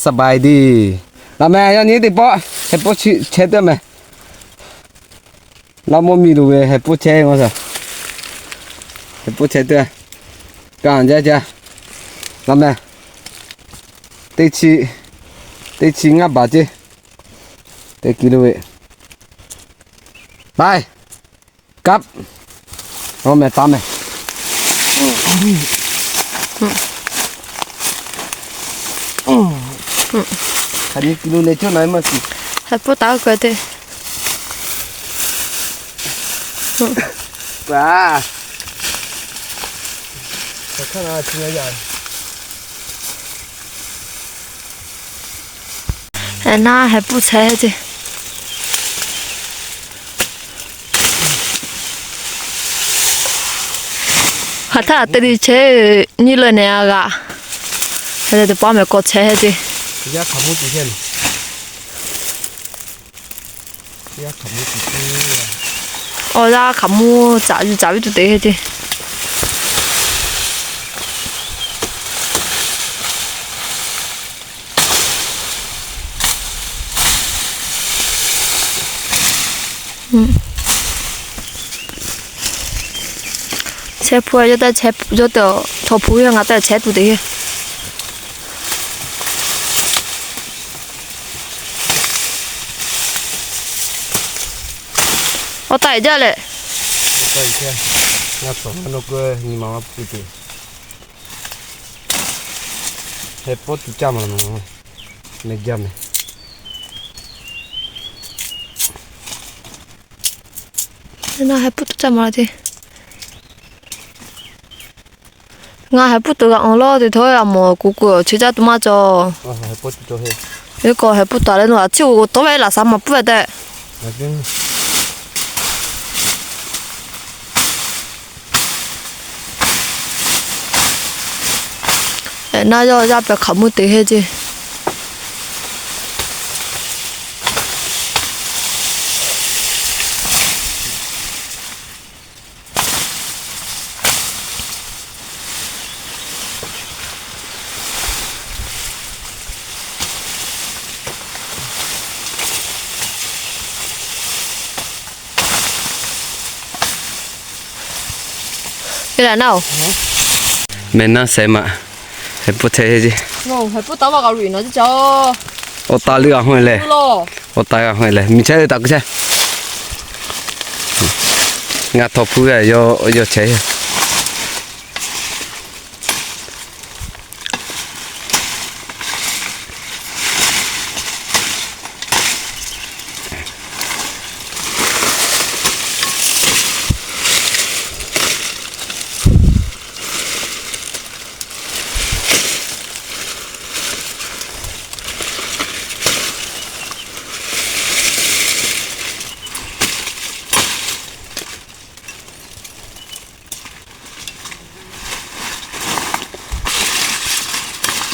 สบายดี Laꞈ meh, yaˇ nyi teˇ pawˆ heh puˇ chehˇ tuˬ meh. Laˇ mawˇ miˬ lo ve heh puˇ chehˇ, heh puˇ chehˇ tuˬ. Kaꞈ jaˇ jaˇ. Laꞈ meh, teˇ chi, teˇ chi ngaˇ baˬ ceˇ. Teˇ ki lo ve. Taiˍ, kaꞈ, awˬ meh taˍ meh. Hk'aˬ nyi ki lo leh cawˇ na maˇ shiˍ. Heh puˇ taˍ k'oˆ ve teˇ. Naˇ heh puˇ chehˇ ceˇ. Hk'aˬ htaˇ te li chehˇ nyiˇ leuˆ neh a g'aꞈ. Teˇ pawˆ meh k'awꞈ chehˇ ceˇ. Awˬ yaˇ hk'aˬ mvuhˇ caꞈ yuˬ caꞈ ve tuˬ te ceˇ. Chehˇ hpu yawˇ tehꞈ, yawˇ tehꞈ chaw hpu yawˇ ngaˬ tehꞈ chehˇ tuˬ te. Awˬ taˍ jaˇ leh, ngaˬ tawˍ ma nawˬ k'o nyi ma maˇ pu te. Heh puˇ tuˬ caˇ ma, meh jaˇ meh. Heh puˇ tuˬ caˇ ma te. Ngaˬ heh puˇ tuˬ g'a awˬ lawˉ te htawˇ, a mawˬ kuˬ kuˬ chi caˇ tuˬ maˇ cawˬ. Eˇ k'o heh puˇ taˍ leh nawˬ a ciˉ oˬ tawˇ ve laꞈ shaˍ maˍ puiˉ ve tehꞈ. Naˇ yawˇ yaˇ pehꞈ hk'aˬ mvuhˇ te heˇ ceˇ. Meh naˇ shehˍ ma, heh puˇ chehˇ ceˇ. Awˬ taˍ leuˉ a hawˇ lehˬ, awˬ taˍ a hawˇ lehˬ, miˬ chehˇ ve taˍ k'o chehˇ. Ngaˬ htawꞈ hpu ve yawˇ chehˇ.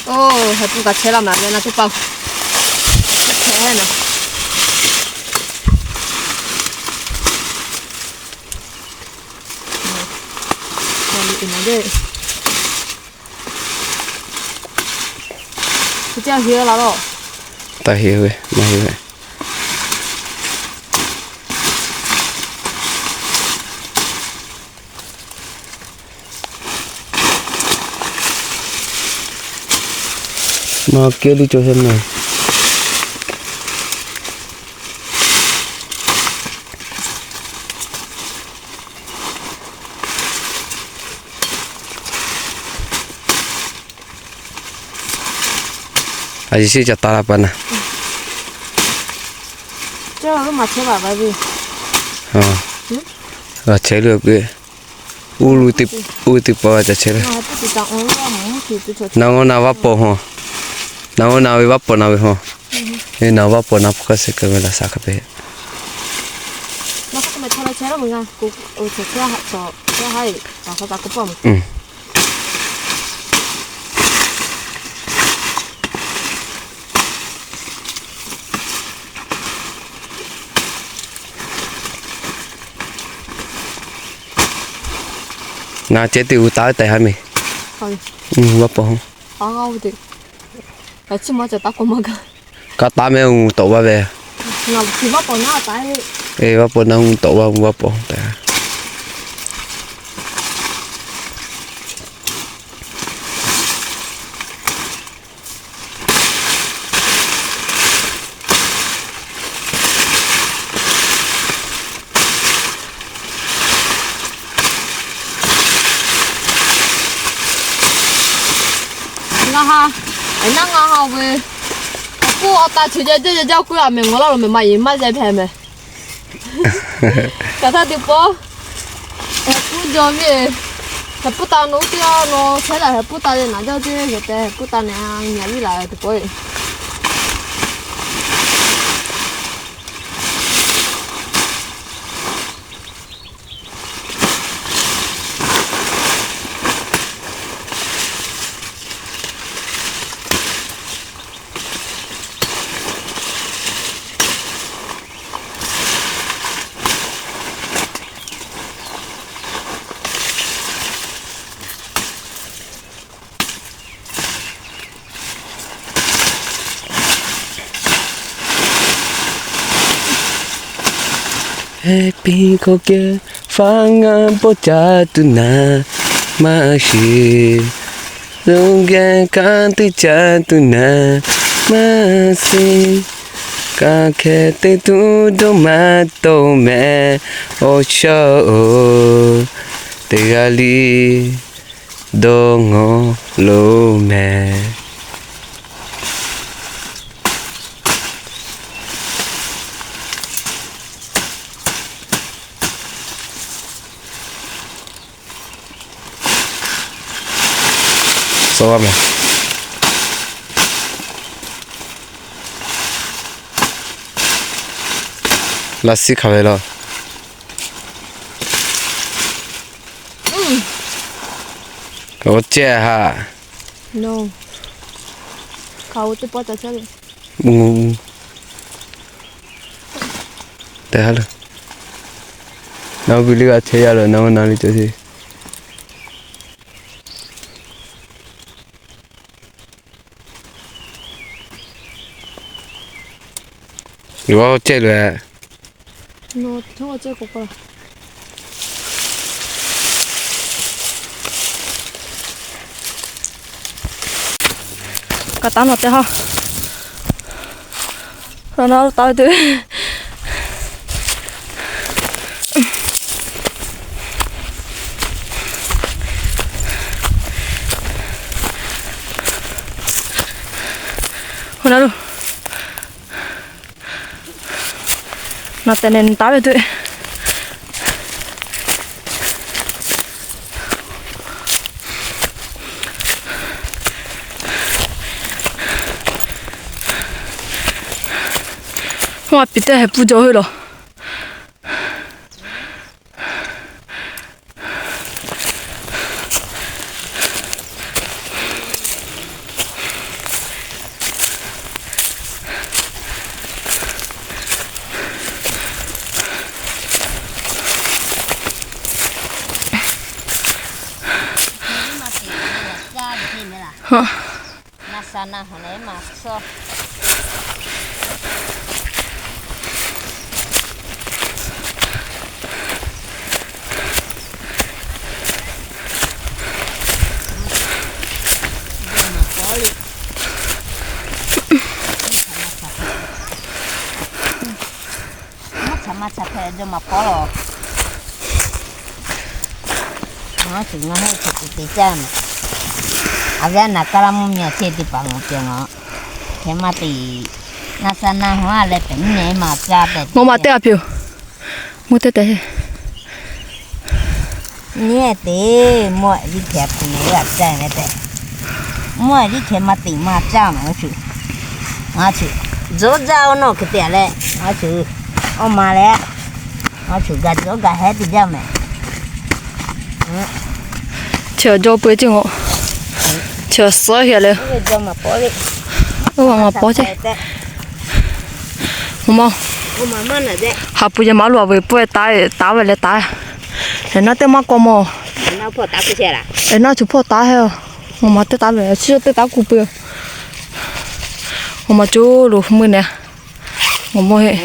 Oˇ, heh puˇ kaꞈ chehˇ laˇ ma ve na teˇ hpaˍ. Chehˇ na. Taˇ heˆ ve, maˇ heˆ ve. Maˇ kehˉ liˇ cawˬ heˆ meh. A yeˍ shiˉ ca taˍ la pa na. G'a chehˇ leuˬ k'o, uˇ teˇ pa ca chehˇ leuˬ. Naˍ g'awˇ na vaˇ pawˍ hawˬ. Naˍ g'awˇ na ve vaˇ pawˍ na ve hawˬ. Naˍ vaˇ pawˍ na hpu hk'aˇ suh keu ve laꞈ shaˍ hk'a peu-eˬ. Ngaˬ ceh teˇ g'uiˬ taˍ ve tehꞈ ha meh. Vaˇ paw, kaꞈ taˉ meh, uˬ tawꞈ vaˇ ve. Vaˇ paw naˆ uˬ tawꞈ vaˇ, uˬ vaˇ paw tehꞈ. Ngaˬ ha, ngaˬ ha ve, awˬ kuˉ awˬ ta cheuˬ jaˇ jaˇ jaˇ jaˇ awˬ kuˉ a meh, ngawˬ laˇ lo meh maˇ yeˬ maˇ jehˇ hpehꞈ meh. Kaꞈ htaˇ teˇ pawˆ, heh puˉ jaw ve, heh puˉ taˍ nawˬ teˇ g'aˇ nawˬ chehˇ leh heh puˉ taˍ ve naˍ jaˇ teˇ g'aˇ tehꞈ heh puˉ taˍ neh nyi a viˉ laˬ teˇ pawˆ. Heh piˇ hk'aw kehˬ faˉ ngaˇ bawˆ ca tuˬ naˍ maˇ shiˍ. Loˇ geh kanˉ teˇ ca tuˬ naˍ maˇ shiˍ. Kaꞈ hkeh te tuˬ dawˇ maˇ tawˆ meh, awˬ shaˉ-oˬ, teˇ g'aˇ liˇ dawˇ ngawˬ lo meh. Laꞈ shiˉ hk'aˬ ve laˇ. Awˬ cehˇ haꞈ. Tehꞈ ha lehˬ, na gui liˇ g'a chehˇ yaˇ lo na na liˇ cawˬ sheˍ. Yuˬ a cehˇ lo. Kaꞈ taˉ nawˬ teˇ ha. Taˉ ve tuˬ. Hawˬ na lo. Naˬ tehꞈ nehˬ taˉ ve tuˬ. Maˇ piˍ teˇ heh puˇ jaw ve laˬ. Maˇ chaꞈ maˇ chaꞈ hpehꞈ jaw maˍ paw lo. Ngaˬ hui ngaˬ hui hk'e te te caˇ meh. A ve naˬ kaˇ laˇ mvuhˇ miˬ a cehˇ teˇ hpaˍ ngaˬ pehˬ ngaˬ hk'e maˇ te. Naˆ saˍ naˆ haˍ a leh pehꞈ mvuhˇ miˬ maˍ caˇ tehꞈ. Mvuhˇ maˍ teˇ g'aˇ hpehꞈ oˬ. Mvuhˇ teˇ tehꞈ. Nyi te, mvuhˇ viˉ hkeh hpu nyi g'a caˇ ve tehꞈ. Mvuhˇ viˉ hkeh maˇ te maˇ caˇ meh. Ngaˬ shu, ngaˬ shu, zuhˇ jaˇ oˇ nawˬ hk'e te leh, ngaˬ shu, awˬ ma leh, ngaˬ shu gaˬ zuhˇ gaˬ hehˉ te jaˇ meh. Chi awˬ jaw peu ceˇ ngaˬ. Chi awˬ suhˉ hkeh leh, oˇ maˍ paw ceˇ. Oˇ ma, ha pu yehˬ maˇ lo a ve pawehˇ taˍ taˍ ve leh taˍ. Hehˬ naˆ teˇ maˇ k'aw mawˬ. Eˬ, naˆ chi hpawˇ taˉ heˆ. Ngaˬ ma teˇ taˉ lehˬ, chi teˇ taˉ kuˬ peuˬ. Ngaˬ ma coˇ lo meuˇ neh, ngaˬ mawˇ heˆ.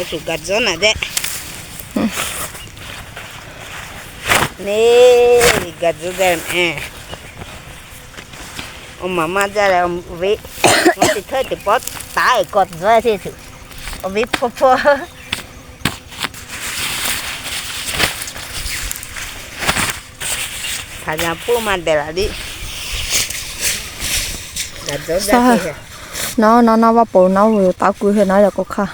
Naˆ, naˆ, naˆ vaˇ paoˬ naˆ, taˉ kuˬ heˆ naˆ, yaꞈ k'aw hk'aˇ.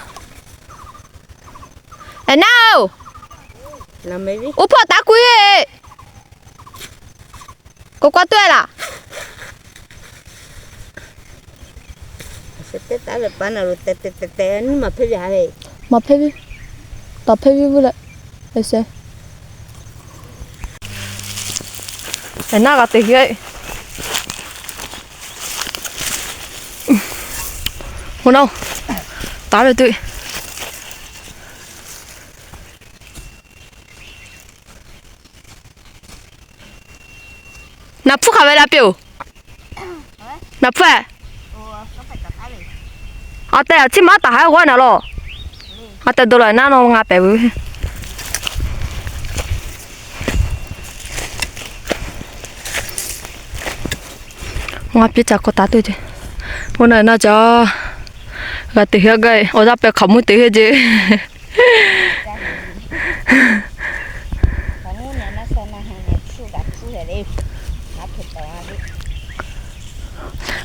Eˬ, naˆ-oˬ, uˉ hpawˇ taˉ kuˬ heˆ. K'o, k'awꞈ tawˆ-e laˬ. Maˬ hpehˇ ve, taˍ hpehˇ ve vuˇ leh, eˬ, naˆ g'a te heˆ. Oˬ, naˆ-oˬ, taˉ ve tuˬ. Naˍ hpfuhˇ hk'aˬ ve la piˇ-oˬ? Naˍ hpfuhˇ-eˬ? A tehˬ, a ciˉ maˉ taˍ haˉ g'awˇ naˍ laˬ. A tehˬ, dawˇ laˬ naˉ nawˬ ngaˬ pehˍ ve. Ngaˬ piˇ ca k'awꞈ taˉ tuˬ ceˇ. Oˇ naˆ naˆ ca g'a te heˆ gaˇ, awˬ yaˇ pehˬ hk'aˬ mvuhˇ te heˆ ceˇ.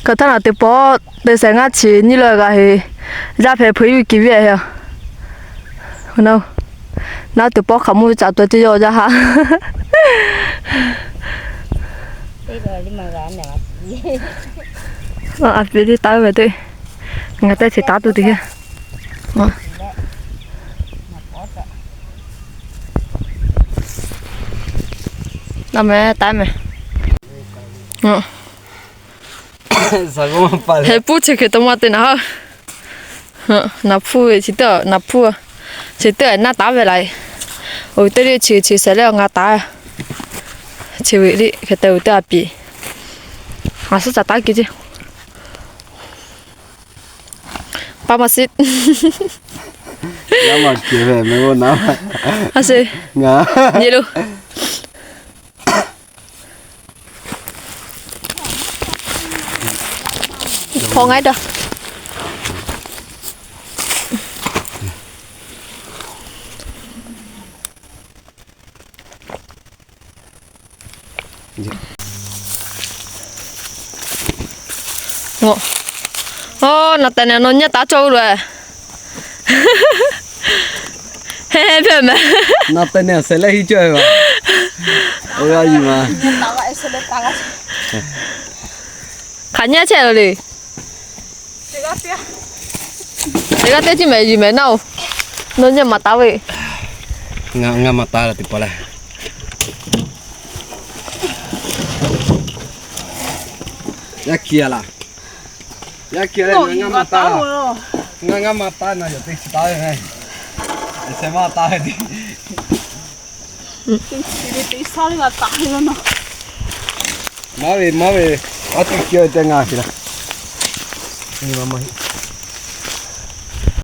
Hk'aˬ htaˇ naˬ teˇ pawˆ te shehˍ ngaˇ chi nyiˇ lawˬ g'a heˆ. Yaˇ hpehꞈ hpeuꞈ ve kiˬ viˇ-a heˆ. Naˉ teˇ pawˆ hk'aˬ mvuhˇ ve caꞈ tuˬ ceˇ yawˇ yaˇ haˉ. A piˇ teˇ taˉ ve teˇ, ngaˬ teˇ chi taˉ tuˬ teˇ heˆ. Naˬ meh taˉ meh. Heh puˇ chi hk'e to maˇ te naˍ haˉ. Naˍ hpfuhˇ ve chi teˇ, naˍ hpfuhˇ chi teˇ naˆ taˉ ve laˬ. Oˬ, teˇ le chi chi shehˍ leh ngaˬ taˉ. Chi ve le hk'e te oˬ teˇ a piˍ. Ngaˬ suhˉ ca taˉ kiˬ ceˇ. Pa maˇ shiˍ. A sheˍ. Nyi lo. Hpaw ngaˉ daꞈ. Oˬ, naˬ tehˬ nehˬ nawˬ nyi taˉ cawˇ loˬ. Heˆ heˆ, hpehꞈ meh. Naˬ tehˬ nehˬ shehˍ leh hiˆ cawˇ ve. Oˇ g'aˇ yuˬ ma. Hk'aˬ nyi chehˇ lo le. Teˇ g'aˇ teˇ chi mehˍ yuˬ mehˍ naˉ-oˬ. Nawˬ nyi maˍ taˍ ve. Ngaˬ maˍ taˍ la teˇ pawˆ leh. Yaˇ hkiˬ-a laˬ. Yaˇ hkiˬ-a leh ngaˬ maˍ taˍ la. Ngaˬ, ngaˬ maˍ taˍ naˬ yawˬ te chi taˍ ve. Shehˍ maˇ taˍ ve te. Maˇ ve, maˇ ve, a teˇ hkiˬ-a te ngaˬ hkiˬ la. Nyi ma maˇ heˆ.